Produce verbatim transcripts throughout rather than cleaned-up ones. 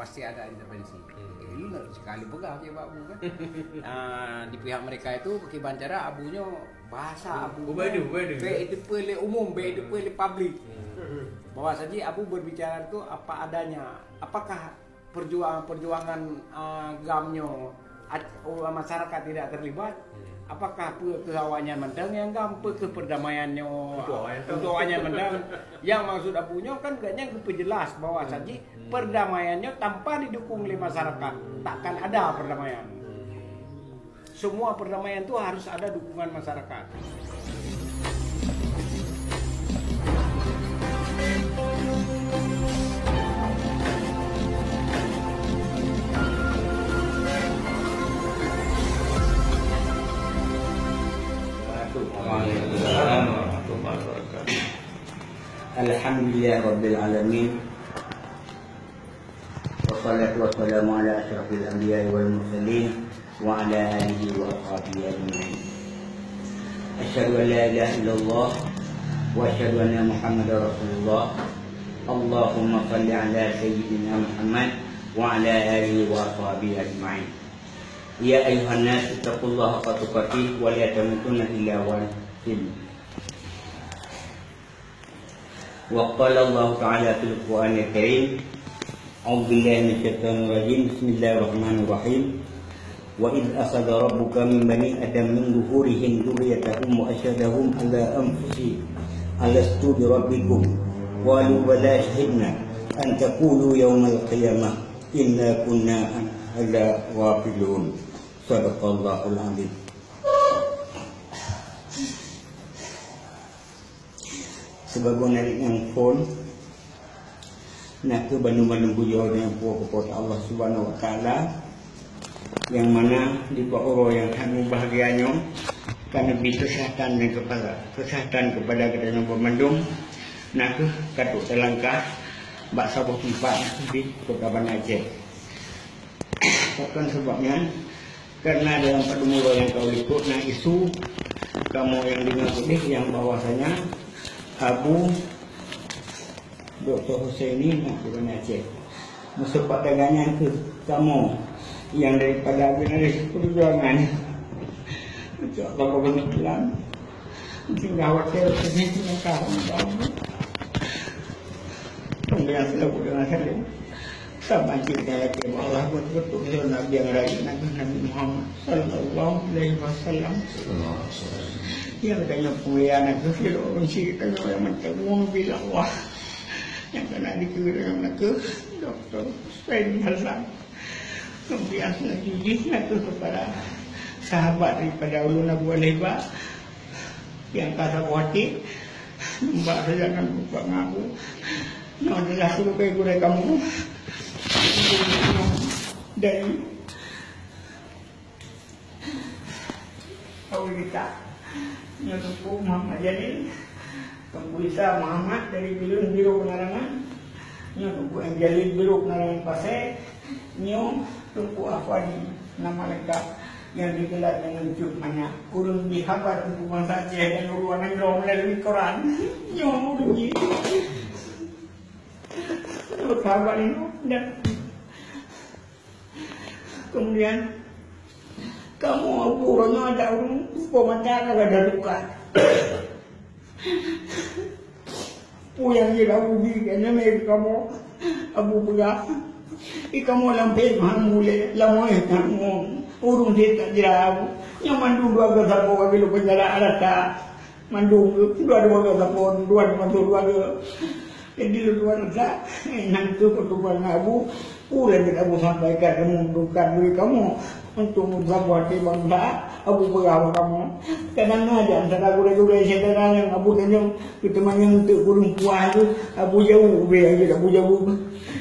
Pasti ada intervensi. Hmm. Jadi, lôn sekali peugah je bak Abu kan. Ah, di pihak mereka itu, kiban cara Abu nyoe bahasa Abu nyoe beda, beda. Bèk jiteupeue lé umum, bèk jiteupeue lé publik. Hmm. Bahwa saja Abu berbicara itu apa adanya. Apakah perjuangan-perjuangan, ah, GAM nyoe, at-, masyarakat tidak terlibat? Hmm. Apakah peue keu awaknyan mantong nyang GAM, peue keu perdamaian nyoe untuk awaknyan mantong? Yang maksud Abu nyoe kan gobnyan geupeujelas bahwa saji perdamaian nyoe tanpa didukung oleh masyarakat, takkan ada perdamaian. Semua perdamaian tu harus ada dukungan masyarakat. Alhamdulillah Rabbil Alamin. Wassalatu wassalamu ala asyrafil anbiya'i wal mursalin wa ala alihi wa ashabihi ajma'in. Asyhadu an la ilaha illallah wa asyhadu anna Muhammadar Rasulullah. Allahumma shalli ala sayyidina Muhammad wa ala alihi wa ashabihi ajma'in. Ya ayyuhan nas, ittaqullaha haqqa tuqatih wa la tamutunna illa wa antum muslimun. Wa qala Allahu ta'ala fil Qur'anil Karim, a'udzu billahi minasyaitonir rajim. Bismillahirrahmanirrahim. Wa idz akhadha rabbuka min bani Adam min zuhurihim dzurriyyatahum wa asyhadahum ala anfusihim alastu bi rabbikum, qalu bala syahidna an taqulu yaumal qiyamah inna kunna an hadza ghafilin. Sadaqallahul azim. Sibagoe nalek nyang phon, nakeuh bandum-bandum pujoe nyang puwoe keu Po teu Allah Subhanahu wa Taala, nyang mana di bak uroe nyang that mubahgia nyoe, ka neubri keuseuhatan dan keupala-, keuseuhatan keupada geutanyoe banmandum, nakeuh ka trok talangkah bak saboh teumpat di Kota Banda Aceh. Pakon sabab nyan? Karena dalam padum uroe nyang ka likot na isu kamoe nyang deungoe keudeh nyang bahwasanya Abu Doktor Husaini na di Banda Aceh. Meuseupat deungon nyan keuh kamoe nyang daripada generasi peujuangan. Insya Allah, Allah Taala. Sehingga khawatir, sehingga kaham. Kemudian selalu dengan saling. Sama cit dan lagi Allah buat betul Nabi yang lain, Nabi Muhammad sallallahu alaihi wasallam. Yang katanya pemuliaan itu sih orang sih katanya orang macam mau bila Allah. Yang kena dikira yang nak ke doktor Said Hasan. Kemudian selanjutnya nak ke kepada sahabat daripada ulun Abu Alaiba yang kata buati mbak saja kan buka ngaku. Nah, adalah suruh kayak gurau kamu dari Aurita. Nyoe Teungku Muhammad Jalil, Teungku Isa Muhammad dari Bilun Biro Penerangan. Nyoe Teungku M Jalil Biro Penerangan Pasé. Nyoe Teungku Afwadi, nama lengkap yang digelar dengan Cut Manyak. Kureueng bri haba Teungku bansa Aceh dan luar negeri melalui koran. Nyoe ureueng jih. Nyoe sahabat nyoe dan Kemudian, kamoe uroe nyoe ada ureueng tutoe mata ka ada luka. Peue nyang jeuet Abu bi keu aneuk kamoe, Abu peugah, "Di kamoe lam pèng han mulè, lam wayeh han ngon, ureueng sét tak jira Abu." Nyan mandum dua geuh saboh ka geuleupeue jarak rata. Mandum dua-dua gata phon, dua-dua mandum dua gata. Jadi lôn tuan rasa, nyan keuh peutubuhan Abu, peue lagèe Abu sampaikan kamoe, bukan diri kamoe. Untuk meusaboh até bansa, Abu peugah bak kamoe. Kadang na di antara gurèe-gurèe syedara nyang Abu tanyong, geuteumanyong eunteuk kureueng puas tu, Abu jaweueb, bèk jeuet Abu jaweueb.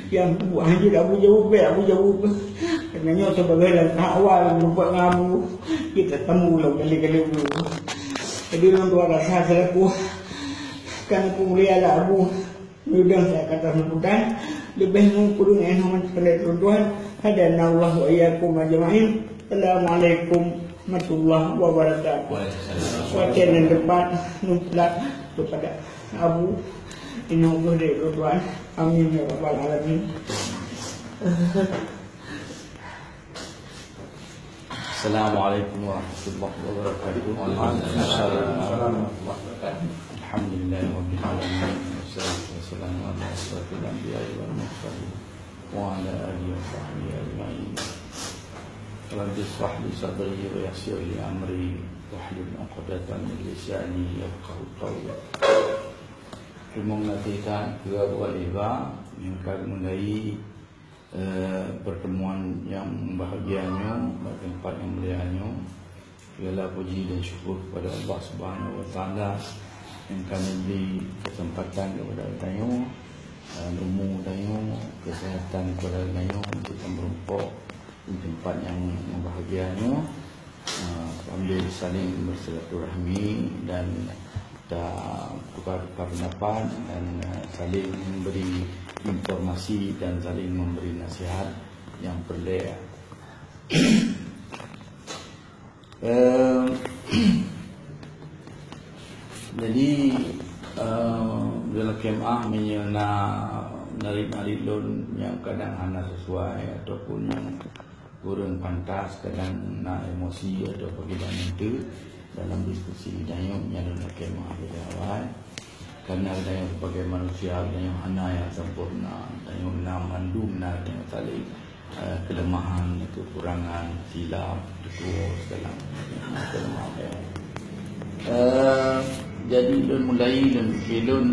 Nyang puas jeuet Abu jaweueb, bèk Abu jaweueb. Karena nyoe sibagoe langkah awal meunyoe ngon Abu, kita temu lom kali-kali dulu. Jadi, lôn tuan rasa selaku kan peumulia lah Abu, mudah saya kata sambutan, leubeh meukureueng eh hana keuneuk lôn tuan, hadanallahu wa iyyakum ajma'in. Assalamualaikum warahmatullahi wabarakatuh. Waalaikumsalam. Kuatkan dan depan mutlak kepada Abu, inna Allah dari lôn tuan. Amin ya rabbal alamin. Assalamualaikum warahmatullahi wabarakatuh. Waalaikumsalam warahmatullahi wabarakatuh. Alhamdulillahirabbil alamin. Wassalatu wassalamu ala asyrafil anbiya'i wal mursalin wa ala alihi wa sahbihi ajma'in. Rabbi ishrah li sadri wa yassir li amri wahlul 'uqdatam min lisani yafqahu qawli. Teurimong gaséh that keu Abu Khalifah nyang ka mulai eh, pertemuan nyang bahagia nyoe, bak teumpat nyang mulia nyoe. Segala puji dan syukur kepada Allah Subhanahu wa Taala nyang ka neubri kesempatan kepada geutanyoe, eh, umu geutanyoe, kesehatan kepada geutanyoe untuk meurumpok di teumpat nyang, nyang bahagia nyoe. Ah, sambil saling bersilaturahmi dan ta-, tukar-tukar pendapat dan, ah, saling memberi informasi dan saling memberi nasihat yang perlu. Eh, jadi, eh, dalam kemah meunyoe na narit-narit lôn nyang kadang hana sesuai ataupun nyang kurang pantas, kadang na emosi atau bagaimana itu dalam diskusi geutanyoe, nyan lôn lakée meu'ah lé awai. Karena geutanyoe sebagai manusia, geutanyoe hana nyang sempurna, geutanyoe na mandum na geutanyoe saléng, eh, kelemahan, kekurangan, silap, tutoe, segala macam kelemahan. Eh, jadi lôn mulai, lôn, lôn,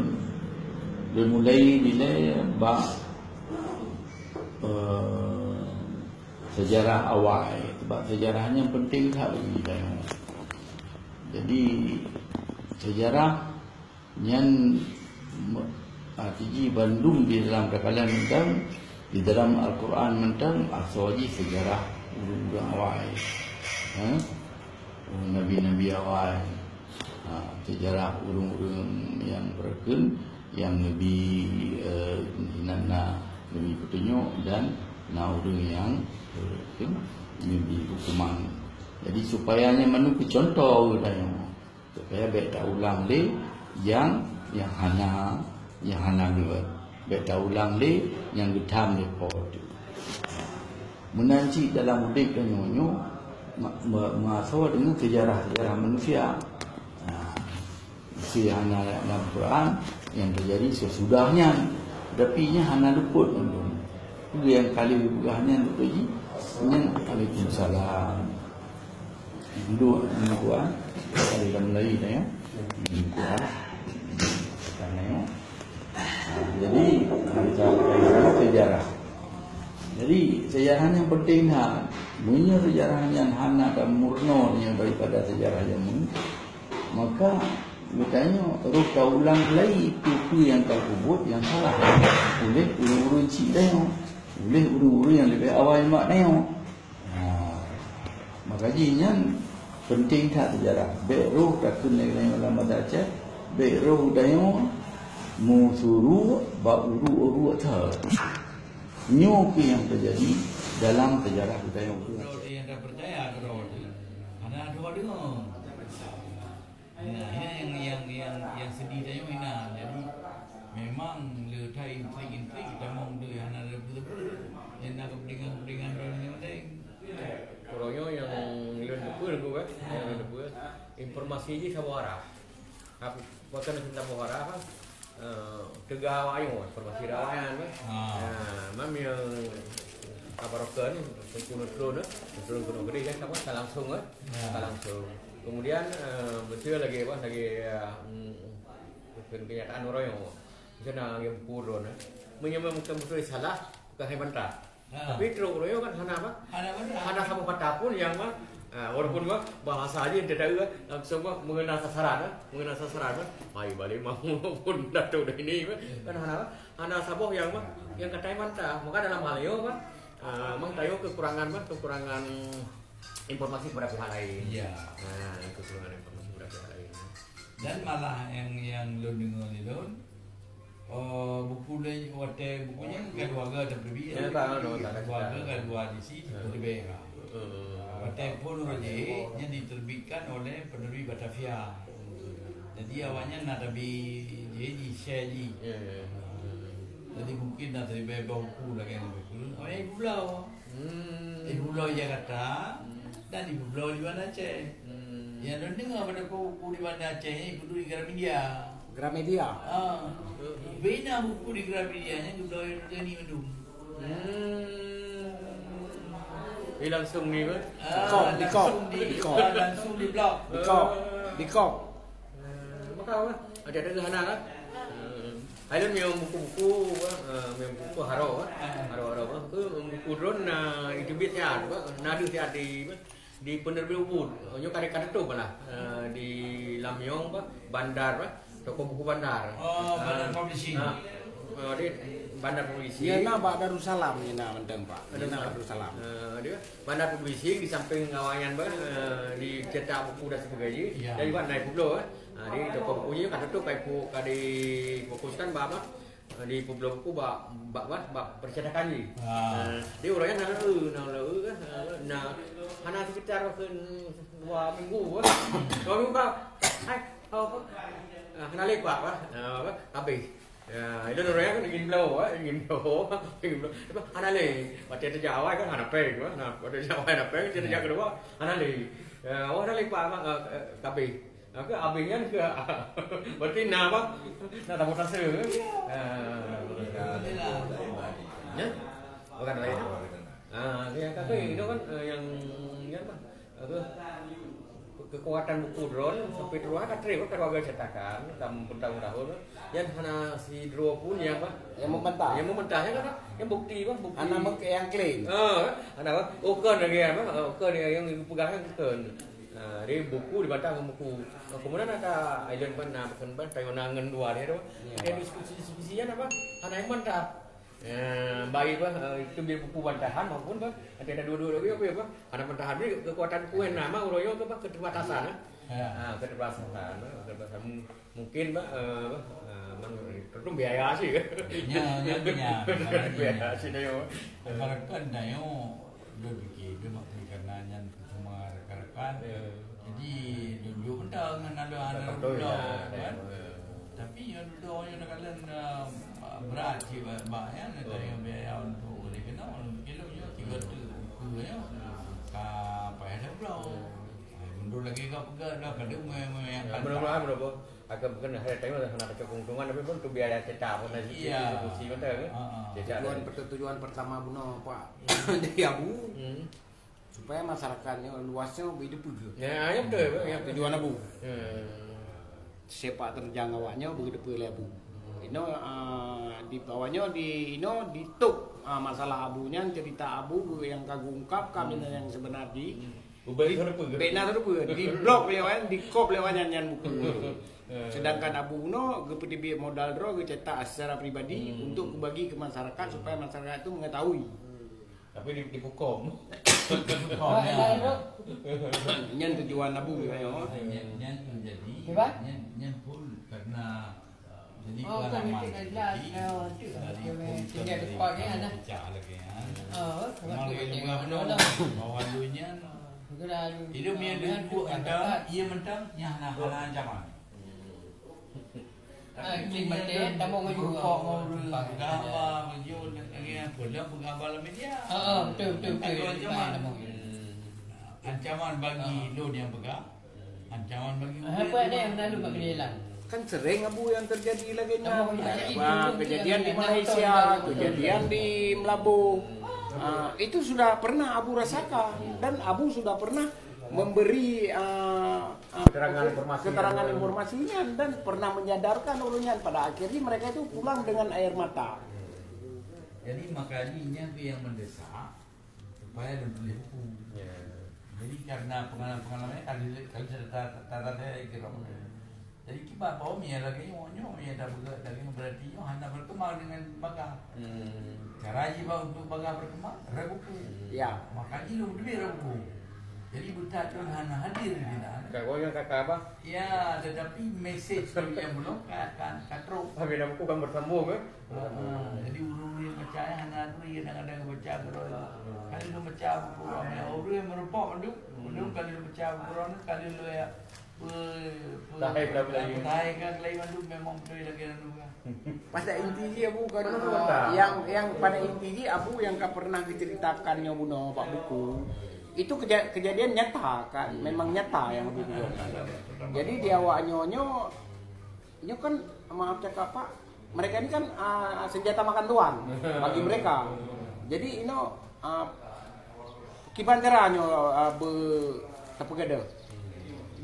lôn mulai dilée bak, eh, sejarah awai, sebab sejarah nyan penting that bagi geutanyoe. Jadi, sejarah nyan me-, arti jih bandum di dalam takalan mantong, di dalam Al-Quran mantong, asoe jih sejarah ureuëng-ureuëng awai. Ha? Nabi-nabi awai. Ha, sejarah ureuëng-ureuëng nyang beureukeun, nyang neubi, eh, hinan na neubi peutunyok dan na ureuëng nyang beureukeun neubi huköman. Jadi, supaya nyan mandum keu cuntoh geutanyoe, supaya bék taulang lé nyang, nyang hana, nyang hana geuh. Bék taulang lé nyang geutham lé po teuh. Meunan cit dalam udeb tanyoe nyoe, ma-, ma-, meuasoe deungon sejarah-sejarah manusia. Nah, meusé hana lam Quran nyang teujadi seusudah nyan, tapi nyan hana luput mandum. Peue nyang ka lheueh geupeugah nyan luput jih? Nyan, Waalaikumsalam. Dua, dua. Ada dalam lain, ya. Dua. Karena, ya. Jadi, kita sejarah. Jadi, sejarah yang penting, ha. Meunyoe sejarah nyan hana dan murno nyan daripada sejarah jameun, maka geutanyoe roh taulang lagi peue-peue nyang ka peubuet nyang salah oleh ureuëng-ureuëng chik tanyoe, oleh ureuëng-ureuëng nyang leubeh awai mat tanyoe. Ha, maka jih nyan penting that sejarah. Bék roh takheun lagée nyoe lam bahasa Aceh, bék roh tanyoe meusuruek bak uruek-uruek that. Nyoe keuh nyang teujadi dalam sejarah geutanyoe. Droe nyang tak percaya keudroe teuh. Hana dua deungoe. Nah, ini yang, yang, yang, yang sedih tanyoe inan. Jadi, memang le that intrik-intrik tamong tu yang hana ada betul-betul. Yang nak kepentingan-kepentingan orang yang lain. Uroe nyoe nyang lôn teupeue, Teungku, kan? Nyang lôn teupeue, informasi jih saboh arah. Aku, waktu nak saboh arah, kan? Eh, teuga awak nyoe, informasi awak nyan, kan? Ah. Nah, mam nyang kabar roken, Teungku Nusron, Nusron Gunung Gede, kan? Apa, tak langsung, kan? Ya. Tak langsung. Kemudian, eh, betul lagi, apa, lagi, eh, mm, kenyataan uroe nyoe. Misalnya, lagi buku Nusron, eh. Meunyoe bukan betul salah, bukan hai bantah. Ha. Tapi trok uroe nyoe kan hana, bah? Hana bantah. Hana saboh kata pun nyang, bah, ah, walaupun, bah, bahasa aja tidak tahu, bah, langsung, bah, mengenal sasaran, bah, mengenal sasaran, bah. Hai, balik mau pun datuk dah ini, bah. Ya. Kan hana, bah? Hana saboh nyang, bah, nyang katai bantah. Maka dalam hal nyoe, bah, ah, memang tayo kekurangan, bah, kekurangan informasi kepada pihak lain. Ya. Ah, kekurangan informasi kepada pihak lain. Dan malah yang, yang lôn deungoe lé lôn, Oh, buku lé, watée buku nyan ka dua ga teupeuteubiet. Ya, tak, tak, tak, tak. Dua ga ka dua edisi teupeuteubiet ka. Hmm. Watée phon roh jih, nyan diterbitkan oleh penerbit Batavia. Jadi, awaknyan na tabi jih, ji-share jih. Ya, ya, ya. Hmm. Jadi mungkin na siribèe boh buku lagèe nyan buku. Oh, nyang ipeubloe. Hmm. Ipeubloe Jakarta, hmm, dan ipeubloe di Banda Aceh. Hmm. Nyang lôn deungö pada buku di Banda Aceh nyan ipeubloe di Gramedia. Gramedia? Ah. Hmm. Bina buku di Gramedia nyan geubloe Yunani mandum. Hmm. Jadi langsung ni, kan? Ah, dikop, langsung di, dikop. Ah, langsung diblok. Dikop, dikop. Eh, maka apa? Ada, ada hana, kan? Hmm. Hai lôn meunyoe buku-buku, eh, meunyoe buku haro, eh. Haro-haro, eh. Ke buku droen na iteubiet siat, eh. Na deuh siat di, eh, di penerbit Ubud. Nyoe ka, ka teutôp malah, eh, di Lamyong, eh, Bandar, eh. Toko buku Bandar. Oh, Bandar Publishing. Ah, ah, di Bandar Publishing. Iya, na bak Darussalam, iya na mantong, Pak. Iya na Darussalam. Darussalam. Eh, dia Bandar Publishing di samping awaknyan, bah, eh, dicetak buku dan sebagainya. Iya. Dan juga na ipeubloe, eh. Ha, di toko buku nyan ka tutup, ka ipu-, ka difokuskan bak apa? Eh, dipeubloe buku bak, bak, bak, bak percetakan jih. Ah. Eh, di ureueng nyan na lé, na lé, kan? Eh, na, hana sekitar keu dua minggu, kan? Dua minggu, kan? Hai, apa? Ah, hana lé, Pak, Pak. Ah, apa? Habis. Ya, itu orang yang ingin bloe, eh, ingin bloe, ingin bloe. Apa, hana lé. Watèe tajak awai kan hana péng, kan? Nah, watèe tajak awai hana péng, watèe tajak kedua, hana lé. Ya, oh, hana lé, Pak, Pak, eh, eh, kabéh. Nah, ke abéh nyan ke, berarti na apa? Na tabotase, kan? Ya. Ah. Ya? Bukan lain. Ah, yang kata itu kan, eh, yang, yang apa? Apa? Kekuatan buku droen sampai teruah ka trép, kan, keluarga cetakan, tam-, bertahun-tahun. Nyan hana sidroe pun nyang, apa? Nyang membantah. Nyang membantah, nyang kata, nyang bukti, apa? Bukti. Hana meuke-, nyang klaim. Ah, hana, apa? Oh, kon lagèe, apa? Oh, kon nyang, nyang dipeugah kan kon. Nah, jadi buku dibantah ngon buku. Nah, kemudian ada Island Band, nah, bukan Band, Tayona ngon dua dia tu. Ya. Dia diskusi-diskusi nyan, apa? Hana nyang bantah. Eh, baik, bah, eh, itu biar buku bantahan maupun, bah, ada, ada dua-dua lagi, apa, ya, bah? Ada bantahan ni kekuatan buku yang nama, uroyo ke, bah, keterbatasan, eh? Ya. Ah, keterbatasan, eh, keterbatasan. Mu-, mungkin, bah, eh, bah, eh, mang-, tentu biaya sih, kan? Ya, ya, ya. Biaya sih, dah, ya. Ibaratkan, dah, ya. Lôn pike, lôn mak pike karena nyan cuma rakan-rakan. Ya. Jadi, lôn jok mantong ngon aneuk-aneuk muda, kan. Ya. Tapi nyoe dudoe nyoe takalon, eh, brat cit bak, bak nyan, ya, tayue biaya untuk beli keunoe. Lôn pike lôn nyoe tiga ratus buku nyoe. Ka payah tabloe. Ya. Ai, mundur lagi ka peugah dah, ka deungoe, ya, kan. Mudah-mudahan, mudah-mudahan. Akan bukan hari tayue hana pacok keuntungan, tapi pun tu biaya cetak pun dah sikit, iya, distribusi mantong, kan? Ha, ha. Cetak tujuan, dah. Pertujuan pertama bunoe, Pak. Hmm. Dari Abu. Hmm. Supaya masyarakat nyoe luas nyoe beudeupeu. Ya, ya, betul, ya, betul. Tujuan Abu. Hmm. Sepak terjang awak nyoe beudeupeu lé Abu. Hmm. Inoe, ah, di bawah nyoe di, inoe ditôp, ah, masalah Abu nyan, cerita Abu nyang ka geuungkap, ka, hmm, nyang sebenar di, hmm. Ubé di, sarupa ke? Bèk na sarupa. Diblok lé awak nyan, dikop lé awak nyan, nyan buku. Eh. Sedangkan Abu nyoe geupeuteubiet modal droe, geucetak secara pribadi, hmm, untuk geubagi keu masyarakat supaya masyarakat tu mengetahui. Tapi di, dipukong. Dipukong, ya. Nyan tujuan Abu, ya. Nyan, nyan terjadi, nyan, nyan pun karena, uh, jadi, oh, pengalaman kan, jadi, dari, eh, pun tinggal di sekolah, kan, pecah lagi, ya. Oh, memang sebab dia tu memang pecah, bawah dunia. Hidup dia dulu, mentang, ia mentang, ya, nah, hana ancaman. Ah, iklim batin, tamong ngon jua. Rupok mau dulu, gambar, video dan sebagainya. Pun dah penggambar dalam media. Ah, ah, betul, betul, betul. Ada ancaman. Tamong. Hmm. Ancaman bagi, ah, lôn nyang peugah. Ancaman bagi, ah, ureueng apa ada nyang meulalu bak keadilan? Kan sering, Abu, yang terjadi lagi nyan. Tamong, ya. Wah, kejadian di Malaysia, kejadian di Meulaboh. Ah, itu sudah pernah Abu rasakan dan Abu sudah pernah memberi, ah, ah, keterangan informasi, keterangan informasi nyan dan pernah menyadarkan ureueng nyan. Pada akhirnya mereka itu pulang dengan air mata. Jadi, makanya nyan tu yang mendesak supaya lôn tulis buku. Ya. Jadi, karena pengalaman-pengalaman nyan, kalau, kalau saya ta-, ta-, ta-, ta-, ta-, jadi, kiban bahwa meunyo lagèe nyoe, nyoe meunyo tapeugah lagèe nyoe, berarti nyoe hana berkembang dengan bagah. Hmm. Cara jih bak untuk bagah berkembang, rhot buku. Hmm. Ya. Maka jih lôn teubiet rhot buku. Jadi, beuthat lôn hana hadir di sinan. Ka, oh, nyang ka, ka, bah? Ya, tetapi mesej lôn nyang bunoe ka, ka, ka trok. Habis dah buku kan bersambung, kan? Ha, ha. Jadi, ureueng-ureueng nyang baca nyan hana turi, kadang-kadang baca keudroe. Hmm. Kali lôn baca buku, ureueng nyang meureumpok mandum, hmm, mandum kali lôn baca buku droeneuh, kali lôn ya, Tahe belah-belah. Tahe kan lain mandum memang betul lagi anu kan. Pada inti jih Abu kan, yang, yang pada inti jih Abu yang ka pernah diceritakan nyoe bunoe bak buku. Itu keja-, kejadian nyata kan, memang nyata yang Abu ceritakan. Jadi di awak nyoe, nyoe, nyoe kan, maaf cakap Pak, mereka ni kan, ah, senjata makan tuan bagi mereka. Jadi ino, ah, kiban cara nyoe, ah, be-, tapeugah deh.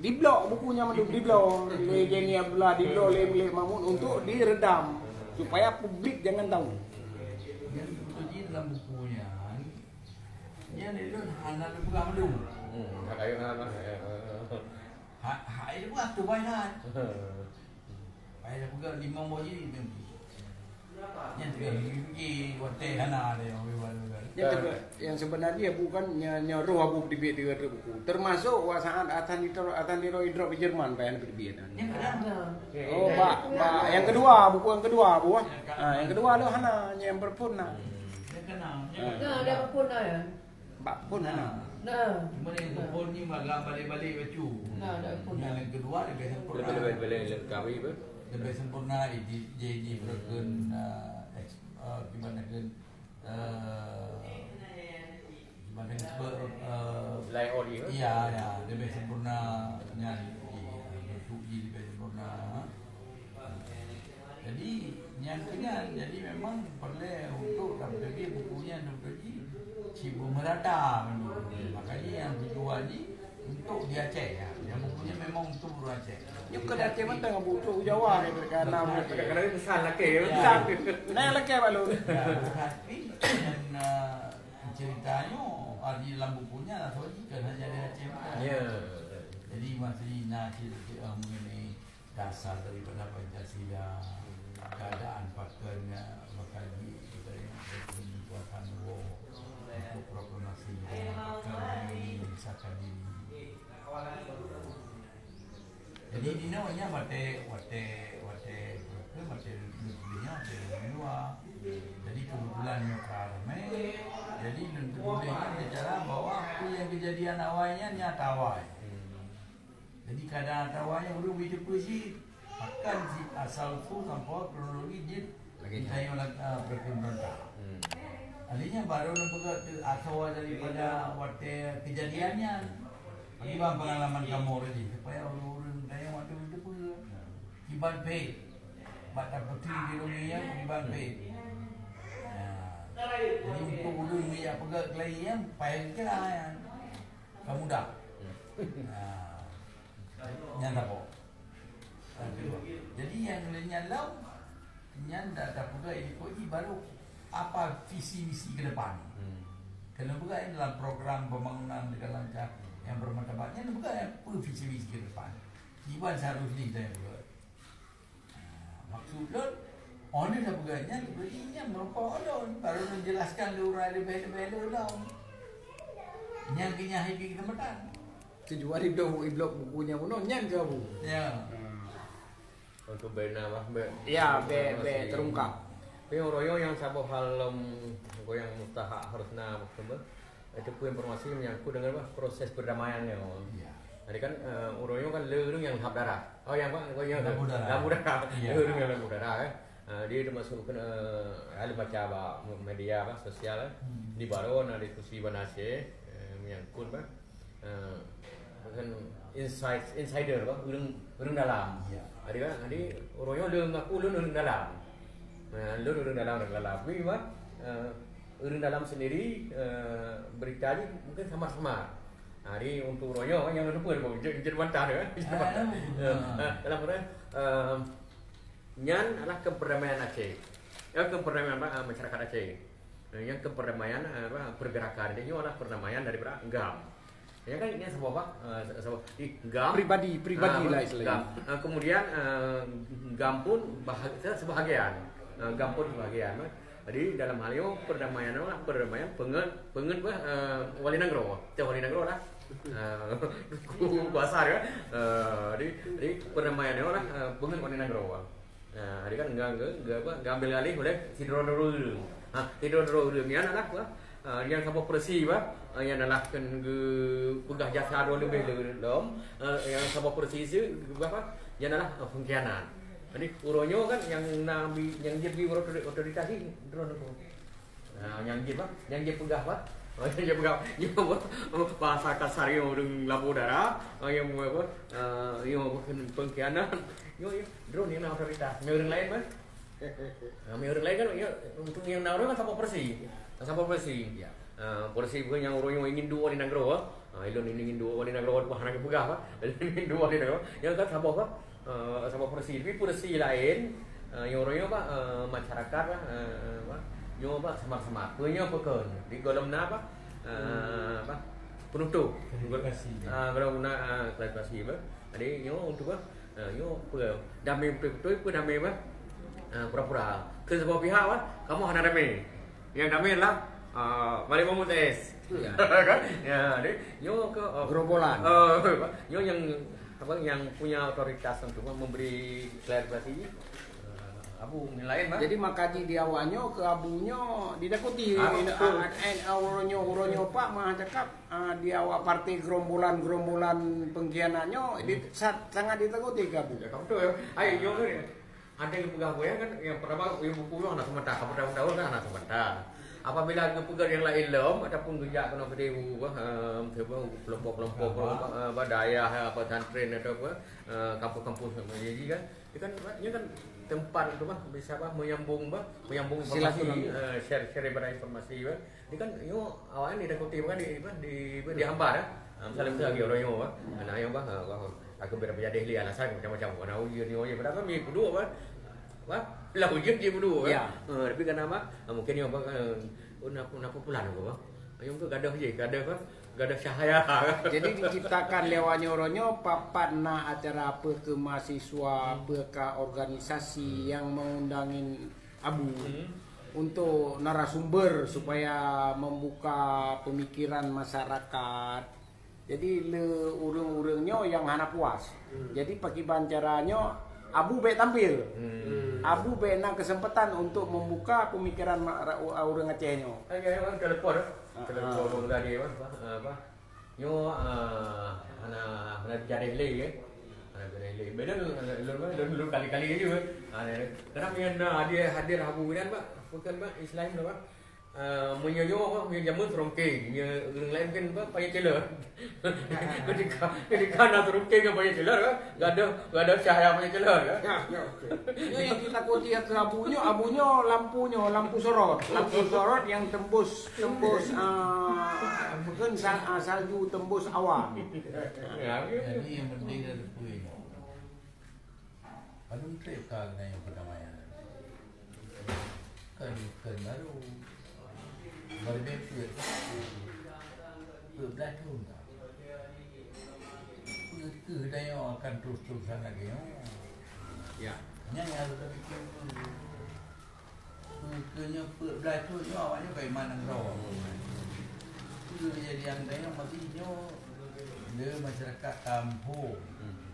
Diblok buku nyan mandum, diblok lé Jenny Abdullah, diblok lé Malik Mahmud untuk diredam supaya publik jangan tahu. Nyan beutôi jih dalam buku nyan, nyan ulôn hana teupeugah mandum. Hmm, hak ayah hana. Ha, ha, itu bukan tu bayan. Payah peugah limong boh jih, nyan teuka gigi watèe hana ada yang orang baru kan. Yang teuka, yang sebenarnya bukan nya, nya roh Abu teubiet di buku. Termasuk wak saat Atan Niro, Atan Niro idrop di Jerman payah teubiet. Yang kadang. Oh, bak, bak yang kedua, buku yang kedua Abu ah. Ha, yang kedua tu hana, yang berpun nah. Yang kena. Nah, ada berpun dah ya. Bak phon hana. Nah. Cuma yang ke phon ni magang balik-balik bacu. Nah, ada phon. Yang kedua lebih sempurna. Lebih, lebih, lebih lengkap, iya, betul. Lebih sempurna, jadi, jadi berken, uh, eks-, uh, gimana ke, uh, gimana ke, uh, layout dia. Iya, ya, lebih sempurna nyan, iya, bentuk ji lebih sempurna. Jadi, nyan keu nyan, jadi memang peureulèe untuk tapeuteubiet buku nyan, tapeuteubiet cit beumeurata mandum. Makanya nyang tujuan jih untuk di Aceh, ya. Nyang buku nyan memang untuk ureueng Aceh. Nyoe keu di Aceh mantong, Abu, untuk Jawa, ya, mereka enam. Kadang-kadang pesan lakèe, ya. Pesan. Nah, lakèe baru. Ya, tapi nyan, eh, cerita nyoe, ah, di dalam buku nyan, asal jih kan hanya di Aceh mantong. Ya. Jadi, masih na cerita, eh, mengenai dasar daripada Pancasila, keadaan pakon, ya, bakal di-, diberi kekuatan roh untuk proklamasi pakon ini memisahkan diri. Jadi, di nyoe nyan watèe, watèe, watèe, watèe lôn, watèe lôn luwa. Jadi, kebetulan nyoe ka ramè. Jadi, lôn tuléh nyan secara bahwa apa yang kejadian awai nyan nyata awai. Jadi, kadang atawa nyang ureueng bri teupeue cit, akan cit asal usul sampoe kronologi jeuet lagèe nyan. Geutanyoe lam, ah, peureuntah. Hmm. Artinya, baru neupeugah teu-, asoe daripada watèe keujadian nyan. Akibat peungalaman kamoe tadi, supaya ureueng-ureueng geutanyoe watèe teupeue. Kiban phét. Bak tapeuti di rumoh nyan, kiban phét. Nah, jadi, untuk ureueng nyang peugah keulayan nyan, payah kira nyan. Ka mudah. Hmm. Nah, nyan saboh. Jadi, nyang laén nyan lom, nyan dah tapeugah ini kok, ini baru apa visi misi ke depan. Hmm. Kena peugah dalam program pembangunan segala macam yang bermartabat, nyan peugah apa visi misi ke depan. Kiban seharusnya kita yang peugah. Nah, maksud lôn, oh, ni dah peugah nyan, berarti nyan meureumpok lôn. Baru lôn jelaskan lé ureueng leubeh-leubeh lôn lom. Nyan keu nyan hai pih keuseumpatan. Tujuan iblok, iblok buku nyan bunoe nyan keu Abu. Ya. Hmm. Untuk beu na bah, beu. Ya, beu, beu terungkap. Tapi uroe nyoe nyang saboh hal lom, nyang mustahak harus na maksud beu. Itu pun informasi menyangkut dengan apa, proses perdamaian nyoe. Iya. Jadi kan, eh, uroe nyoe kan le ureueng nyang lhab darah. Oh, nyang apa? Oh, nyang lambô darah. Lambô darah. Iya. Le ureueng nyang lambô darah, eh. Eh, dia termasuk kena, eh, ada baca ba media ba sosial, eh. Hmm. Di baroe na diskusi bak Aceh, eh, menyangkut ba, eh, kan inside, insider ba, ureueng, ureueng dalam. Iya. Jadi kan, jadi uroe nyoe le ngaku lôn ureueng dalam. Nah, lôn ureueng dalam, ureueng dalam. Tapi ba, eh, ureueng dalam sendiri, eh, berita jih mungkin samar-samar. Nah, jadi untuk uroe nyoe nyang lôn peubuet, jeuet, jeuet bantah tu, eh. Jeuet bantah. Ah, ah. Eh, dalam arti, eh, nyan adalah keperdamaian Aceh. Ya, keperdamaian, eh, masyarakat Aceh. Eh, nyang keperdamaian, eh, apa, pergerakan. Jadi, nyoe adalah perdamaian daripada GAM. Ya kan, ini saboh apa? Eh, saboh, di GAM. Pribadi, pribadi ah, lah istilahnya. GAM. Eh, kemudian, eh, GAM pun bah-, sebahagian. Eh, GAM pun sebahagian, eh. Jadi, dalam hal nyoe, perdamaian adalah perdamaian pengen, pengen bah, eh, wali nanggroe. Teu wali nanggroe lah. Eh, bahasa dia. Eh, jadi, jadi, perdamaian nyoe lah, eh, pengen wali nanggroe. Nah, jadi kan enggak, enggak, enggak apa, enggak ambil alih oleh sidroe-droe ureueng. Ha, sidroe-droe ureueng nyan adalah apa? Ah, nyang saboh polisi bah, ah, nyang adalah keu geupeugah jasa droe leubeh le-, lom, ah, nyang saboh polisi su geupeugah bah, nyang adalah, ah, pengkhianat. Jadi uroe nyoe kan nyang na bi-, nyang jeuet bi otori-, otoritas droe nyoe. Ah, nyang jeuet bah, nyang jeuet peugah bah. Oh, nyang jeuet peugah. Nyoe bah, bahasa kasar nyoe ureueng lampu dara, ah, nyang apa, ah, nyoe bah pengkhianat. Nyoe, nyoe droe nyang na otoritas. Nyoe ureueng laén bah. Nah, ureueng laén kan, ya, untuk nyang na ureueng kan saboh polisi. Saboh polisi. Ya. Ah, polisi bukan nyang ureueng nyang ingin dua di nanggroe. Ah, ilôn ingin dua di nanggroe, wah, hana geupeugah, bah. Ilôn ingin dua di nanggroe. Nyang kan saboh, bah. Ah, saboh polisi. Tapi polisi laén, ah, nyang ureueng nyoe, bah, ah, masyarakat, bah, ah, bah. Nyoe, bah, samar-samar. Peue nyoe peue kon. Di golom na, bah. Ah, bah. Penutup. Klarifikasi. Ah, golom na, ah, klarifikasi, bah. Jadi, nyoe untuk, bah. Ha, nyoe peue? Damé beutôi-beutôi peue damé bah? Ha, pura-pura. Keu saboh pihak bah, kamoe hana damé. Nyang damé lah, ha, Malék Mahmud S. Ya. Kan? Ya, jadi nyoe ke, oh, gerombolan. Oh, nyoe nyang apa, nyang punya otoritas untuk memberi klarifikasi. Ha, Abu yang lain bah. Jadi maka di awaknyoe ke Abu nyoe didakuti. Ah, betul. Uroe nyoe, uroe nyoe Pak mah cakap Ah, di awak partai gerombolan-gerombolan pengkhianat nyoe di, sa-, sangat ditakuti keu Abu. Ya, ka beutôi. Hai, nyoe kan, ada yang peugah buya kan, yang pertama, yang buku nyoe hana seumata, ka beutahun-tahun kan hana seumata. Apabila geupeugah yang lain lom, ataupun geujak keunoe keudeh u, bah, em, kelompok-kelompok, kelompok, eh, bah, dayah, eh, pesantren atau apa, eh, kampus-kampus, jadi kan, dia kan, dia kan tempat untuk bah, bisa bah, menyambung bah, menyambung informasi, silaturahmi. Eh, share, share daripada informasi bah. Di kan nyoe awaknyan ditakuti, bahkan di, di, di, dihambat, eh. Ah, misalnya, misalnya lagi orang nyoe, eh. Nah, nyoe bah, ah, bah, aku beda jadi ahli alasan macam-macam. Karena ujian nyoe, padahal kan mi peuduek, bah. Bah, lah ujian je peuduek, eh. Ya. Ah, tapi karena bah, ah, mungkin nyoe bah, eh, oh, nak, nak pulan aku, bah. Nyoe tu gadoh je, gadoh, bah. Gadoh cahaya. Jadi diciptakan lewat nyoe, nyoe papat na acara apa ke mahasiswa, apa ke organisasi yang mengundangin Abu untuk narasumber supaya membuka pemikiran masyarakat. Jadi le ureueng-ureueng nyoe yang hana puas. Jadi pakiban cara nyoe Abu bèk tampil. Abu bèk na kesempatan untuk membuka pemikiran ma-, ra-, ureueng Aceh nyoe. Hai, hai, hai, telepon, eh. Ah, telepon ah. Ureueng tadi, bah, bah, ah, bah. Nyoe, ah, hana, hana bicara lé, eh. Hana bicara lé. Beda lôn, lôn, lôn, lôn kali-kali je, eh. Ah, ni, ni. Kenapa yang na hadir, hadir Abu Wiran, bah? Bukan, bah, Islam dah, bah. Ah, meunyoe nyoe, bah, meunyoe jameun serongkeng, meunyoe ureueng laén kan, bah, payah celor. Ketika, ketika na serongkeng kan payah celor, bah. Gadoh, gadoh cahya payah celor, bah. Ya, ya, oke. Ini yang kita kodi ke Abu nyoe, Abu nyoe lampu nyoe, lampu sorot. Lampu sorot yang tembus, tembus, ah, bukan sa-, ah, salju tembus awan. Ya, ya. Jadi yang penting ada poin. Padum trép ka keunan perdamaian. Kan, kan baru. Baru dia peuet. Peuet belas thon ka. Peue keuh tanyoe akan terus-terusan lagèe nyoe? Ya. Nyan nyang harôh tapikir. Peue keuh nyoe peuet belas thon nyoe awaknyoe ka iman nanggroe. Peue keujadian tanyoe maté nyoe le masyarakat kampung.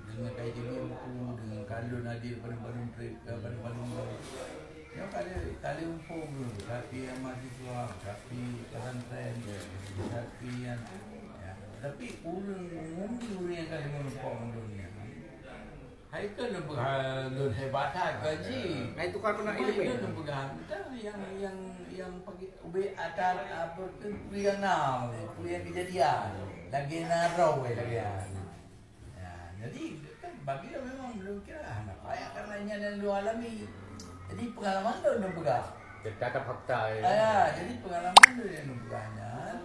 Deungon ka jijak buku, deungon ka lôn hadir padum-padum trép, ka padum-padum lôn. Nyoe ka lheueh, ka lheueh muphom lôn, tapi nyang mahasiswa, tapi pesantren, tapi nyang, ya, tapi ureueng umum, ureueng nyang ka lheueh muphom lôn nyan. Hai keuh lôn peugah lôn hebat that kon cit. Hai tukar peunak ilmu. Lôn peugah, nyang, nyang, nyang pagi ubé atar, apa, peue nyang na, peue nyang keujadian. Lagèe na droe lagèe nyan. Ya, jadi kan bagi lôn memang lôn kira hana payah karena nyan nyang lôn alami. Jadi pengalaman lôn, lôn peugah. Data fakta, ya. Ah, ya, jadi pengalaman lôn nyang lôn peugah nyan.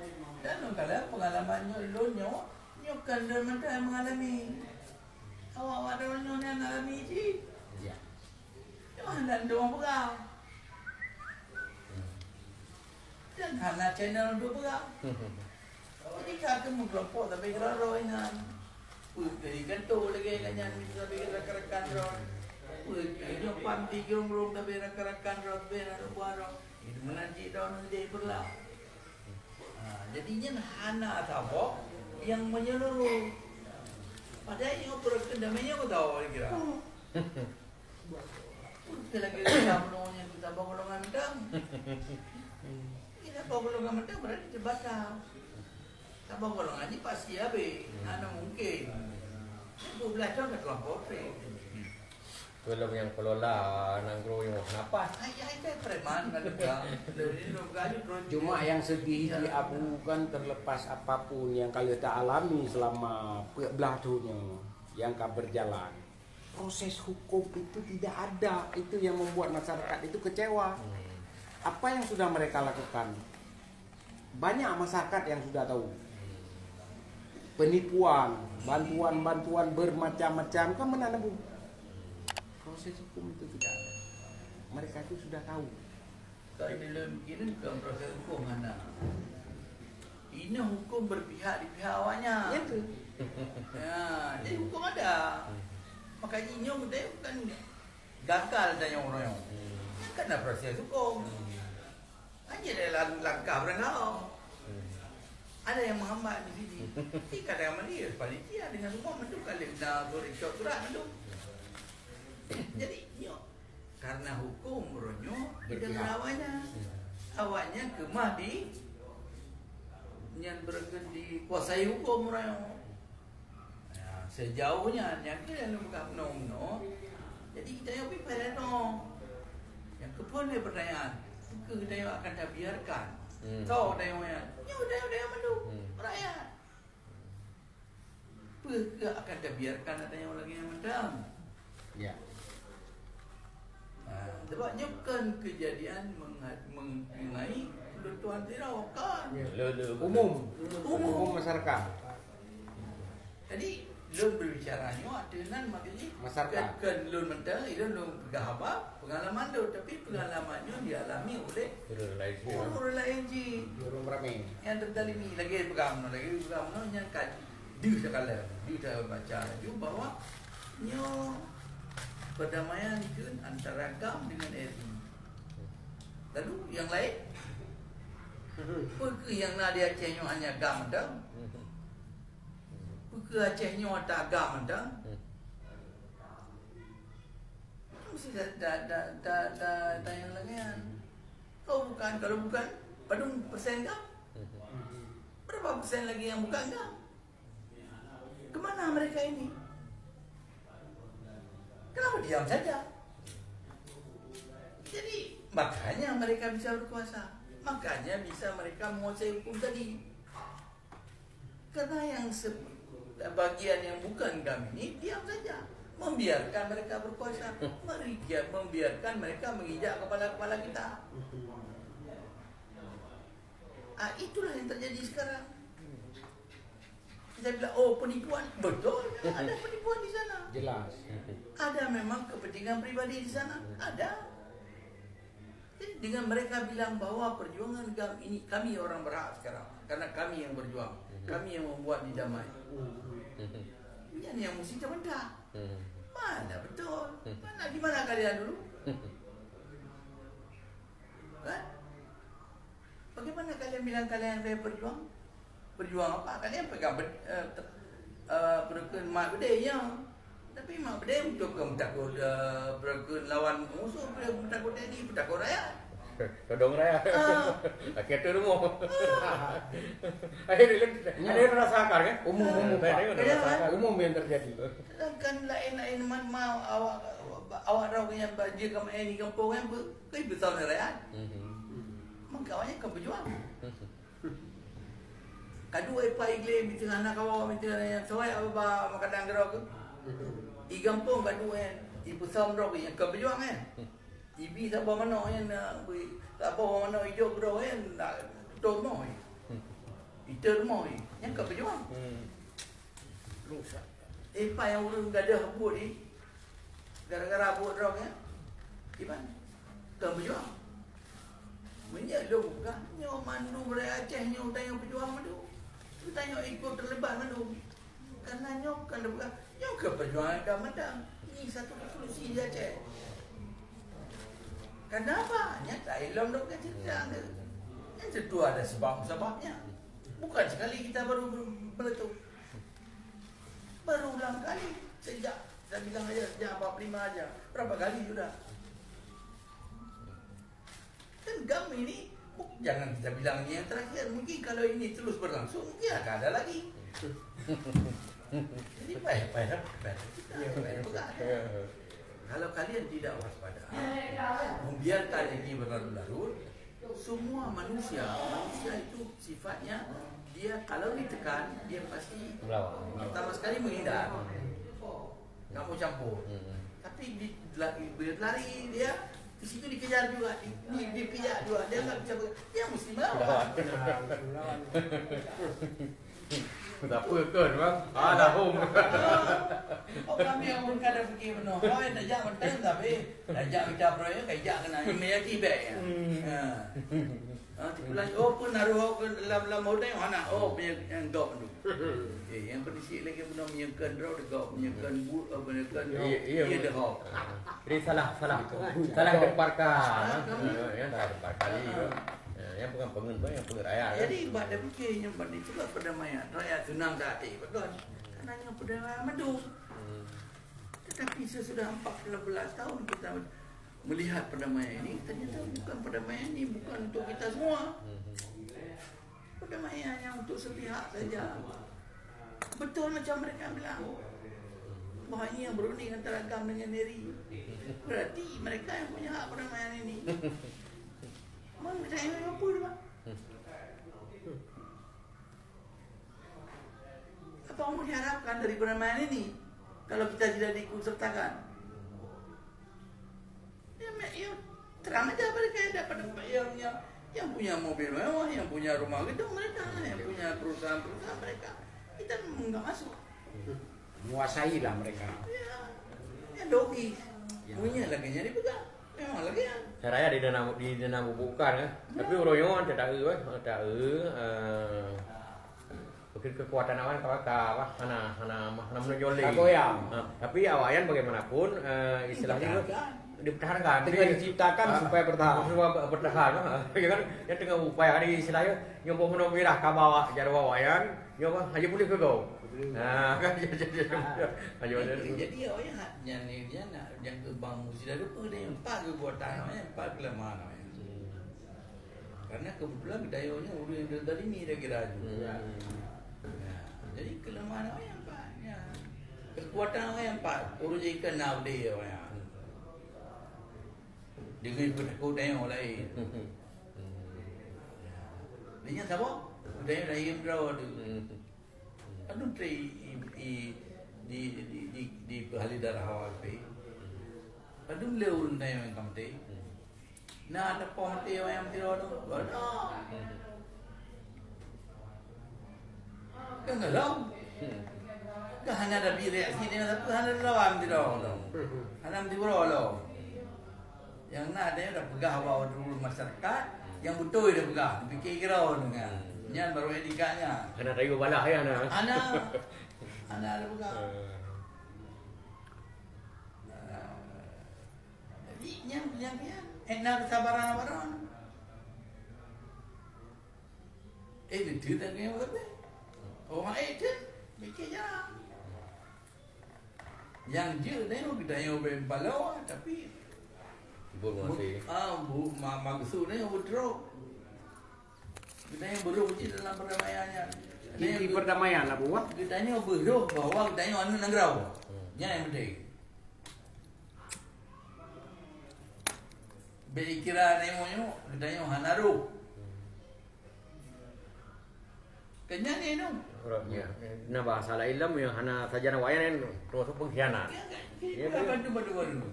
Dan lôn kala pengalaman nyoe lôn nyoe, nyoe kan lôn mantong nyang mengalami. Awak-awak droeneuh nyan alami cit. Ya. Nyoe hana lôn peugah. Dan hana channel untuk peugah. Jadi ka keuh meukelompok tapi keudroe-droe inan. Peue keuh di kantô lagèe nyan sabe rakan-rakan droe. Peue keuh nyoe pan di grong-grong sabe rakan-rakan droe, sabe aneuk buah droe. Itu meunan cit droeneuh jadi peureulak. Ha, jadi nyan hana saboh nyang menyeluruh. Padahai nyoe peureukeun damé nyoe beutôi kira. Peue lagèe lagèe bunoe nyang geutabang golongan dang. Kira Saboh golongan mantong berarti terbatas. Saboh golongan ni pasti habis. Hana mungkin. Dua belas tahun dah terlampau trek. Tolong yang kelola nanggroe nyoe kenapa? Hai, hai, hai, preman kan juga. Dari dulu kali terus. Cuma yang sedih di Abu kan, terlepas apapun yang kalian tak alami selama empat belas tahun yang, yang akan berjalan, proses hukum itu tidak ada. Itu yang membuat masyarakat itu kecewa. Apa yang sudah mereka lakukan? Banyak masyarakat yang sudah tahu. Penipuan, bantuan-bantuan bermacam-macam kan meunan, Bu. Proses hukum itu tidak ada. Mereka itu sudah tahu. Kalau di dalam begini bukan proses hukum, hana. Ini hukum berpihak di pihak awaknya. Ya tu. Ya, jadi hukum ada. Makanya nyoe kita bukan gagal tanya orang. Kan ada proses hukum. Hanya ada lang- langkah berenang. Ada yang menghambat di sini. Ini kadang mana panitia dengan semua mandum kali na surat mandum. Jadi nyoe karena hukum meronyo tidak awaknya. Awaknya kemah di nyan bereken dikuasai hukum meronyo. Ya, sejauhnya nyang keu nyang peugah meunoe-meunoe, jadi kita yang pipai lano. Yang keupon lé pertanyaan, keu kita yang akan tabiarkan. Hmm. Tahu kita yang mana? Nyoe kita yang mana? Hmm. Rakyat. Peue keu akan tabiarkan ada yang lagi yang macam? Ya. Ha, sebab nyoe kan kejadian menga- mengenai kebutuhan sidroe kan. Ya. Umum. Umum. Umum masyarakat. Jadi lôn berbicara nyoe ateueh nan maksudnya masyarakat. Kan, kan lôn mantong, lôn lôn peugah haba pengalaman lôn, tapi pengalaman nyoe dialami oleh ureueng laén. Ureueng laén jih. Ureueng ramé. Yang terzalimi lagi peugah meunoe, lagi peugah meunoe nyang ka deuh takalon, deuh tabaca laju bahwa nyoe perdamaian keu antara GAM dengan R I. Lalu yang lain? Peue keuh nyang na di Aceh nyoe hanya GAM mantong? Peue keuh Aceh nyoe ata GAM mantong? Mesti da- da- da- da- da- da nyang lagian. Oh bukan, kalau bukan, padum persen GAM? Berapa persen lagi yang bukan GAM? Kemana mereka ini? Kenapa diam saja? Jadi makanya mereka bisa berkuasa, makanya bisa mereka menguasai hukum tadi. Karena yang se- bagian yang bukan GAM ini diam saja, membiarkan mereka berkuasa, mereka membiarkan mereka menginjak kepala-kepala kita. Ah, itulah yang terjadi sekarang. Kita bilang, oh, penipuan. Betul, ada penipuan di sana. Jelas. Ada memang kepentingan pribadi di sana. Ada. Jadi, dengan mereka bilang bahwa perjuangan GAM ini, kami orang berhak sekarang. Karena kami yang berjuang. Kami yang membuat di damai. Ini yang mesti terbantah. Mana betul? Mana, di mana kalian dulu? Kan? Bagaimana kalian bilang kalian saya berjuang? Berjuang apa? Kalian pegang bed- eh, te- eh, berkon mak bedé, ya. Tapi mak bedé untuk ke takut eh, berkon lawan musuh, berkon takut tadi, berkon rakyat. Todong rakyat. Ah. Akhir tu rumah. Akhir dia, dia rasa akar kan? Umum, umum, Pak. Dia rasa akar. Umum yang terjadi. Sedangkan lain-lain man mau awak awak rau yang baju kama ini kampung kan ber- Keu beutôi rakyat. Maka awaknyan ka beujuang. Ka duek ipa iglé, mita hana kawa, mita nyang sawai ba makadang keudroe keuh. I gampông ka duek, i peusam droe keuh nyang ka beujuang nyan. Ibi saboh manok nyan, saboh manok ijok keudroe nyan, na, teuh rumoh. Iteuh rumoh, nyan ka beujuang. Ipa nyang ureueng gadôh buet i, gara-gara buet droe nyan, iban ka beujuang. Meunyoe lôn peugah, nyoe mandum rakyat Aceh nyoe tanyoe peujuang mandum. Tanyoe ikot teulibat mandum. Karena nyoe kan lôn peugah, nyoe keu peujuangan ka mantong. Nyoe satu revolusi di Aceh. Kenapa? Nyata ilom dok cerita tu. Yang tentu ada sebab-sebabnya. Bukan sekali kita baru meletup. Berulang kali sejak, saya bilang aja, sejak empat puluh lima aja. Berapa kali sudah? Kan GAM ini Jangan kita bilang ini yang terakhir. Mungkin kalau ini terus berlangsung, mungkin akan ada lagi. Jadi payah, payah, payah kita, payah pegang. Kalau kalian tidak waspada, membiarkan ini berlarut-larut, semua manusia, manusia itu sifatnya dia kalau ditekan, dia pasti pertama sekali menghindar. Nggak mau campur. Tapi di, la- berlari dia, di situ dikejar juga, di, di, dipijak juga. Dia nggak bisa ber- dia mesti melawan. Tak apa kan, bang? Ah, dah home. Oh, kami yang pun kada fikir benar. Oh, yang tajak betul tapi tajak macam proyek, tajak kena email tibet ya. Ha. Ha, tipu lagi. Oh, pun naruh ke dalam dalam hotel, anak. Oh, punya yang dok tu. Eh, yang pedisi lagi benar punya kan draw degok, punya kan bu, apa punya kan draw. Iya, iya. Iya degok. Jadi salah, salah. Salah deparkan. Salah kami. Ya, salah deparkan. Ya, yang pengen pengen yang pengen raya. Jadi bak dia fikir yang bak itu lah perdamaian. Rakyat senang tak hati betul. Karena yang perdamaian madu. Tetapi sesudah empat belas tahun kita melihat perdamaian ini, ternyata bukan perdamaian ini bukan untuk kita semua. Perdamaian yang untuk sepihak saja. Betul macam mereka bilang bahawa ini yang berunding antara GAM dengan NERI. Berarti mereka yang punya hak perdamaian ini. Memang kita yang apa dia? Apa yang mau diharapkan dari perdamaian ini kalau kita tidak diikut sertakan? Ya, me- ya, terang aja mereka ada pada yang, yang yang punya mobil mewah, yang punya rumah gedung mereka, yang punya perusahaan-perusahaan mereka. Kita enggak masuk. Menguasai lah mereka. Ya, ya logis. Punya lagi nyari pegang. Memang lagi ya. Saya raya di dana di dana bubukan eh. Tapi urang nyoe tak tahu eh, tak tahu. Eh, mungkin kekuatan awak kalau tak apa, hana hana hana menonjol lagi. Tak goyang. Ha, tapi awaknyan bagaimanapun eh, istilahnya Dipertahankan. dipertahankan. Tengah diciptakan supaya bertahan. Supaya bertahan. Ha, ya kan? Yang tengah upaya hari istilahnya nyoba menopirah kabar awak jadual awaknyan, nyoba hanya boleh ke kau. Ha, kan jadi jadi. Hanya boleh. Jadi awaknya hak nyan ni dia nak yang ke bang mesti dah lupa dia yang empat kekuatan awaknya, empat kelemahan awaknya. Karena kebetulan kita awaknya urang yang dari ni dia kira tu. Nah, jadi kelemahan awaknya empat. Ya. Kekuatan awaknya empat. Urang jadi kena boleh awaknya. Dengan penakut dan yang lain. Dia sabo? Dia yang lain draw tu. Aduh, di di di di di pehali darah awak pe. Aduh, le urang dah yang kamte. Nah, ada pom te yang tiro tu. Ada. Kan dalam. Kan hana ada bi reaksi dia tapi hana lawan tiro tu. Hana mesti bro lo. Yang na ada yang dah peugah bak ureueng masyarakat, yang beutôi dah peugah, dipikir kira orang dengar. Nyan baru etika nya. Hana tayu balah ya na. Ana, ana ada peugah. Jadi nyang nyang nyang eh na kesabaran awak orang. Eh, betul tak kena betul. Orang eh tu mikir je. Yang je ni kita yang balawa tapi Bol masih. Ah, bu ma maksud ni betul. Kita yang buruk je dalam perdamaian nya. Inti perdamaian lah buah. Kita yang buruk bahawa kita yang anu negara. Nya yang penting. Bek kira nemo nyo, kita yang hana roh. Kenyang ni tu. Ya. Nah, bahasa lain lah yang hana saja nak wayan kan termasuk pengkhianat. Ya, kan? Kita bantu bantu baru.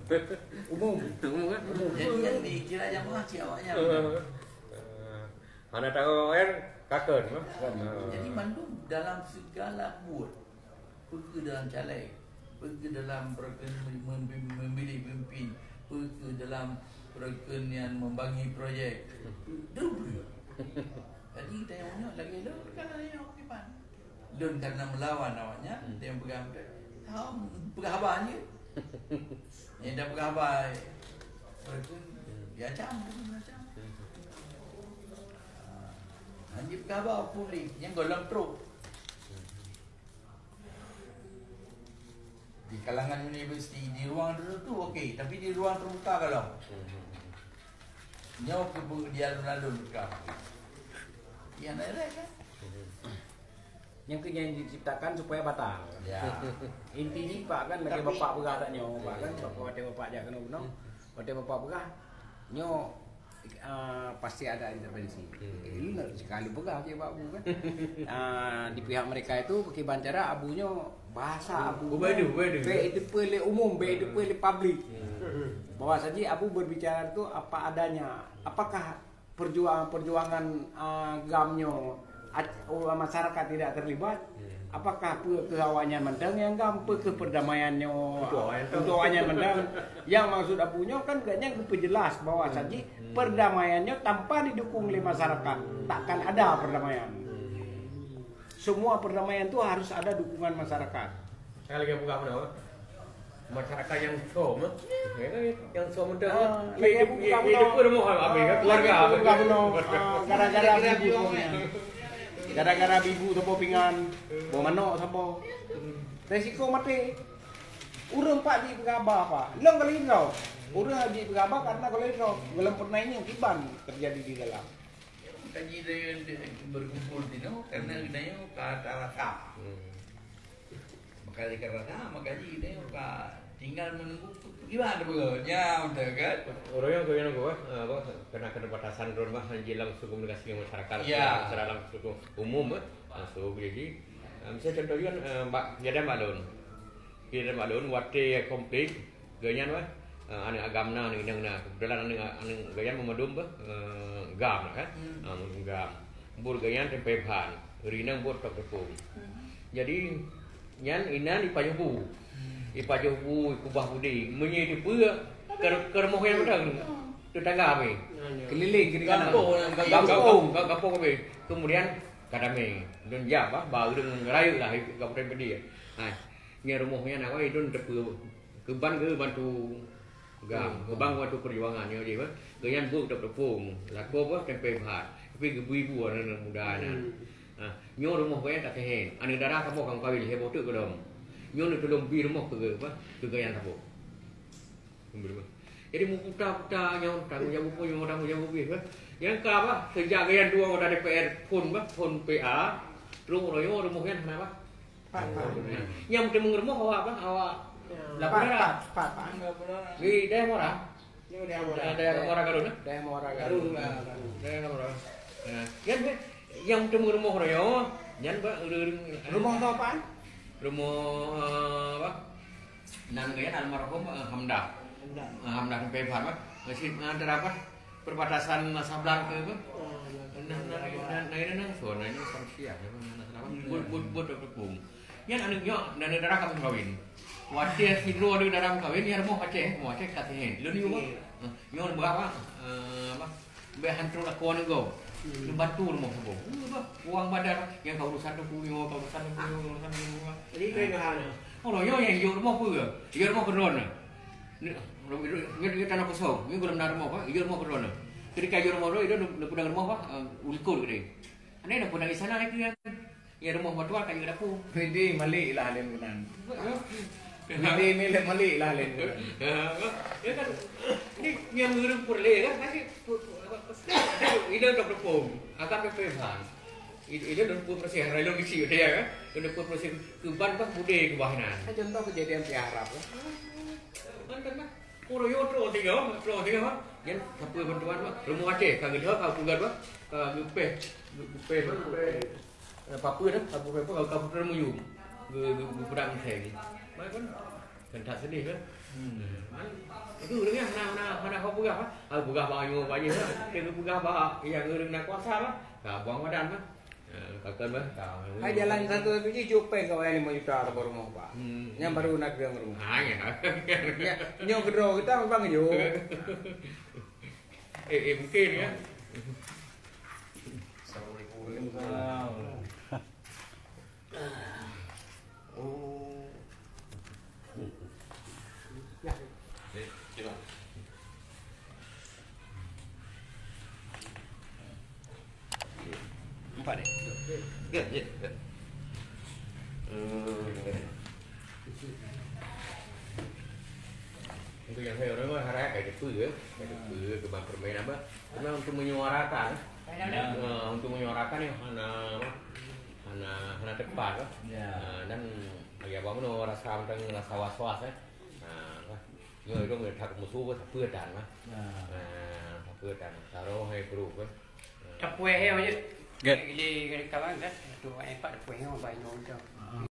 Umum. Umum kan? Jadi yang dikira jamaah si awaknya. Hana tahu wayan kakon. Jadi mantu dalam segala buat, pergi dalam caleg, pergi dalam perkara memilih pemimpin, pergi dalam perkara yang membangun projek. Dulu. Jadi kita yang banyak lagi dulu kan ada yang kipan. Lôn karena melawan awaknya, dia yang pegang. Tahu pegang abah je. Yang dah pegang abah. Mereka diacam, diacam. Hanya pegang abah publik, yang golong truk. Di kalangan universiti, di ruang tertutup okey, tapi di ruang terbuka kalau. Nyoe keubeue di alun-alun ka. Nyang laén kan? Nyang keu nyang diciptakan supaya batal. Ya. Inti jih Pak kan lagèe Bapak peugah tanyoe, Pak kan, Bapak watèe Bapak jak keunoe-keunoe, watèe Bapak peugah, nyoe, ah, pasti ada intervensi. Hmm. Ini sekali peugah je Pak Bu kan. Ah, di pihak mereka itu pakai cara Abu nyoe bahasa Abu. Ubah itu, ubah itu. Baik itu lé umum, baik itu lé publik. Hmm. Bahwa saja Abu berbicara itu apa adanya. Apakah perjuangan-perjuangan, ah, GAM nyoe, at-, oh, masyarakat tidak terlibat? Hmm. Apakah peue keu awaknyan mantong nyang GAM, peue keu perdamaian nyoe untuk awaknyan mantong? Yang maksud Abu nyoe kan gobnyan geupeujelas bahwa saji perdamaian nyoe tanpa didukung oleh masyarakat, takkan ada perdamaian. Semua perdamaian tu harus ada dukungan masyarakat. Saya lagi buka mana? Masyarakat nyang som, eh. Ya kan? Nyang som tu. Ah, lagi buka mana? Itu pun rumah habis kan, keluarga. Lagi buka mana? Ah, gara-gara bibu tu. Gara-gara bibu sapo pingan, bo manok sapo. Resiko mati. Ureueng Pak jipeugaba apa? Long kalau itu. Ureueng jipeugaba karena kalau itu. Belum pernah ini kiban terjadi di dalam. Kaji dia berkumpul di no, karena dia ka rasa. Hmm. Maka dia ka rasa, maka dia ka tinggal menunggu gimana dulu. Ya, betul kan? Orang yang kau yang kau, eh, apa, kena keterbatasan drone bah, dalam komunikasi dengan masyarakat, ya, secara langsung umum, eh, langsung jadi. Eh, misalnya contoh juga, eh, Mbak, jadi Mbak Lun. Jadi Mbak Lun, watèe konflik, gobnyan bah, eh, aneuk agam na, aneuk inong na. Kebetulan aneuk, aneuk gobnyan meumandum bah, eh, GAM lah kan. Hmm. Ah, meumandum GAM. Buet gobnyan tempe ban, ureueng inong buet tok teupông. Hmm. Jadi, nyan inan ipajoh bu. Hmm. Ipajoh bu, ikubah budi. Meunyoe teupeue, keu, keu rumoh nyan mantong. Tetangga kami. Ya, ya. Keliling kiri kanan. Gampông, gampông. Gampông, gampông kami. Kemudian, ka damé. Lôn jak bah, ba ureueng rayeuk lah, Kabupaten Pidie. Hai. Nyan rumoh nyan awai lôn teupeu keuban geubantu GAM, hmm, keuban bantu perjuangan nyoe jih bah. Gobnyan buet teupeu lakoe bah tempe ban. Tapi geubri-bri aneuk muda nyan. Hmm. Ha, nyoe rumoh gobnyan tak keuhen. Aneuk dara saboh ka meukawen, lhèe boh teuk gohlom. Nyoe neutulông bri rumoh keu bah, keu gobnyan saboh. Jadi meuputa-puta nyoe tanggung jaweueb nyoe tanggung jaweueb bah. Nyang ka bah, sejak gobnyan dua anggota D P R phon bah, phon P A, trok royo rumoh nyan hana bah. Pat, pat. Nyang teumeung rumoh awak bah, awak lapan orang. Pat, pat, pat. Di Dayah Muara? Di Dayah Muara. Dayah Muara Garut, eh? Dayah Muara Garut. Garut lah, Garut. Dayah Muara. Nah, kan, eh, nyang teumeung rumoh royo, nyan bah, ureueng. Rumoh tu apaan? Rumoh, eh, apa? Nan gaya almarhum, eh, Hamdah. Hamdah. Eh, Hamdah sampai Fahad, bah. Masih, eh, antara apa? Perbatasan Sablang ke apa? Oh, iya. Nah, nah, nah, nah, ini nang so, nah, ini Samsiah, ya, nah, nah, nah, hmm, buet, buet, buet, buet, buet. Nyan aneuk nyoe, dan aneuk dara ka meukawen. Watèe sidroe aneuk dara meukawen, nyan rumoh Aceh, rumoh Aceh ka tihen. Lôn yue, bah. Iya. Eh, nyoe bah, bah. Eh, bah. Bèk han trok lakoe aneuk gob. Hmm. Neubantu rumoh saboh. Uh, bah, uang badan, nyang ka urusan teungku nyoe, ka urusan teungku nyoe, ka urusan teungku nyoe. Jadi, keu nyoe hana. Oh, nyoe nyang jok rumoh peue? Jok rumoh keu droeneuh. Ni, ni, ni tanah kosong. Ni gohlom na rumoh, bah. Jok rumoh keu droeneuh. Ketika jok rumoh droeneuh, droeneuh neupeudong rumoh, bah, eh, u likot keudéh. Aneh neupeudong istana lagèe nyan. Ya, rumoh meutuah ka jeuet dapu. Pede malik lah lén keunan. Ya. Pede ni lé malik lah lén keunan. Ya, ya kan? Ni nyang ureueng peureulèe kan? Tadi pu-, pu-, apa, ide dok tepung. Akan pe pesan. Ide, ide dok tepung bersih, rela bisi dia kan? Dok tepung bersih, keuban bah budé keubah nan. Kan contoh kejadian di Arab kan? Kan, kan, kan. Uroe nyoe troh tinggai, troh tinggai, Pak. Nyan sapeue bantuan, Pak? Rumoh Aceh ka geudeh, ka peugah, Pak. Ka geupéh, geupéh, Pak, geupéh. Eh, papeue dah, papeue, papeue, ka, ka putra muyuem. Geu-, geu-, geupeudang seng. Baik, Pak. Kan that sedih, Pak. Hmm. Itu ureueng nyan hana, hana, hana hok peugah, Pak. Hok peugah bak nyoe, bak nyoe, Pak. Dia geupeugah bak nyang ureueng na kuasa, Pak. Ka buang badan, Pak. Eh, ka kon bah. Hai jalan satu-satu jih cupeng ka wayang lima juta atau baru mau, Pak. Hmm. Nyang baru nak geurang rumah. Ha, ya. Nya, nyoe keudroe kita memang jok. Eh, eh, mungkin ya. Assalamualaikum. Waalaikumsalam. Oh. Ya. Okey, cuba. Empat, eh? Good, good, good. Hmm, good. Untuk nyang saya orang mah harap kayak gitu ya, kayak gitu ke bang permen apa? Karena untuk menyuarakan, eh, untuk menyuarakan ni hana, hana, hana tepat lah. Ya. Ah, dan ya bangun rasa tentang rasa was-was eh. Nah, lah. Nyoe dong tak musuh pun tak peue dan lah. Nah, tak peue dan. Taruh hai bro kan. Tapuih ya je. Gét. Jadi kawan kan, tu empat tapuih yang baik nyoe tu.